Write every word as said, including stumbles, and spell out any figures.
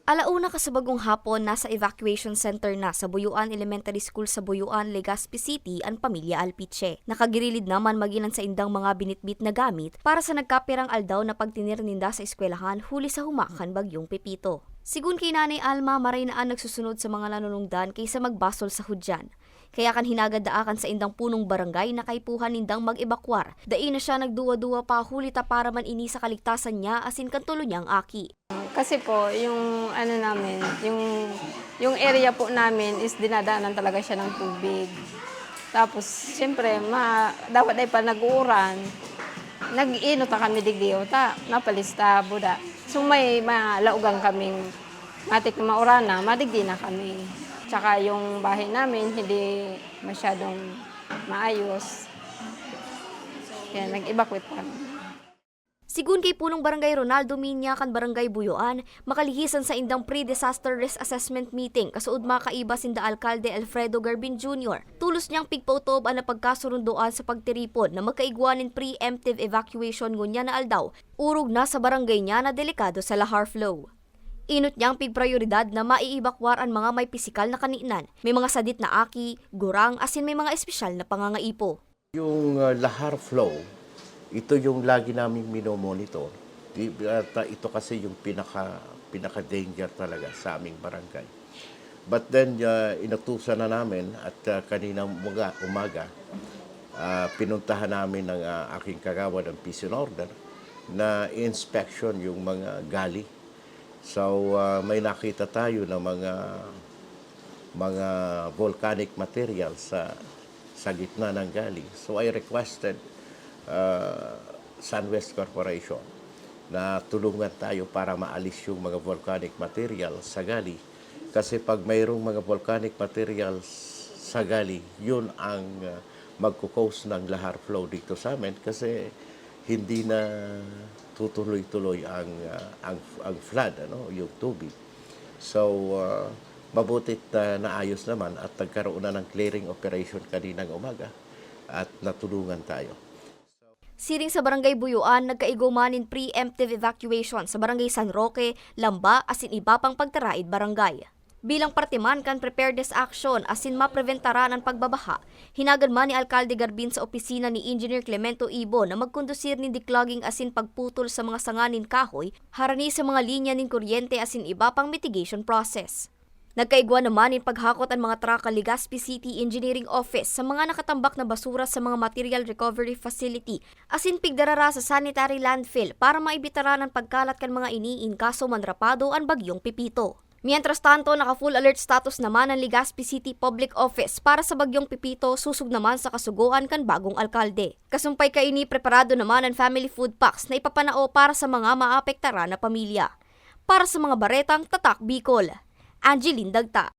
Ala una kasabagong hapon, nasa evacuation center na sa Buyuan Elementary School sa Buyuan, Legazpi City, an pamilya Alpiche. Nakagirilid naman magin an saindang mga binitbit na gamit para sa nagkapirang aldaw na pagtener ninda sa eskwelahan huli sa humakan bagyong Pepito. Sigun kay Nanay Alma, maray na an nagsusunod sa mga nanunungdan kaysa magbasol sa hudyan. Kaya kan hinagad daa kan saindang punong barangay na kaipuhan nindang mag-ebakwar, dai na siya nagduwa-duwa pa huli ta para man ini sa kaligtasan niya asin kan tulo niyang aki. Kasi po, yung ano namin, yung, yung area po namin is dinadaanan talaga siya ng tubig. Tapos, siyempre, ma-, dapat ay pa nag-uuran, nag-iinot na kami digdi, o ta, napalista, buda. So, may mga laugang kaming matik na maurana, madigdi na kami. Tsaka yung bahay namin, hindi masyadong maayos. Kaya nag-evacuate kami. Sigun kay Punong Barangay Ronaldo Minya kan Barangay Buyoan, makalihis an saindang pre-disaster risk assessment meeting kasuod makaiba sinda Alkalde Alfredo Garbin Junior. Tolos niyang pigpautob an napagkasurundoan sa pagtiripon na magkaigwa nin preemptive evacuation ngunyan na aldaw, orog na sa barangay niya na delikado sa lahar flow. Inot niyang pigprayoridad na maiebakwar an mga may pisikal na kaninan, may mga sadit na aki, gurang, asin may mga espesyal na pangangaipo. Yung, ah, lahar flow, ito yung lagi naming minomonitor. Di, at, ah, ito kasi yung pinaka, pinaka-danger talaga sa aming barangay. But then, ah, inutusan na namin at, ah, kanina umaga, umaga, ah, pinuntahan namin ng, ah, aking kagawad, ang peace and order, na inspection yung mga galley. So, ah, may nakita tayo na mga, mga volcanic material sa, sa gitna ng galley. So, I requested, ah, Sunwest Corporation na tulungan tayo para maalis yung mga volcanic material sa galley. Kasi pag mayroong mga volcanic materials sa galley, yun ang, ah, magko-cause ng lahar flow dito sa amin kasi hindi na tutuloy-tuloy ang, ah, ang, ang flood, ano, yung tubig. So, ah, mabuti't, ah, naayos naman at nagkaroon na ng clearing operation kaninang umaga at natulungan tayo. Siring sa Barangay Buyoan, nagkaigwa man nin preemptive evacuation sa Barangay San Roque, Lamba, asin iba pang pagtaraid barangay. Bilang parte man kan preparedness action asin mapreventaran an pagbabaha, hinagad man ni Alkalde Garbin sa opisina ni Engineer Clemento Ibo na magkondusir nin declogging asin pagputol sa mga sanga nin kahoy, harani sa mga linya nin kuryente asin iba pang mitigation process. Nagkaigwa naman nin paghakot an mga truck kan Legazpi City Engineering Office sa mga nakatambak na basura sa mga material recovery facility asin pigdarara sa sanitary landfill para maibitaran an pagkalat kan mga ini in kaso manrapado an Bagyong Pepito. Mientras tanto, naka-full alert status naman an Legazpi City Public Office para sa Bagyong Pepito, sosog naman sa kasugoan kan bagong alkalde. Kasumpay kaini, preparado naman an family food packs na ipapanao para sa mga maapektaran na pamilya. Para sa mga baretang Tatak Bicol, Angeline Dagta.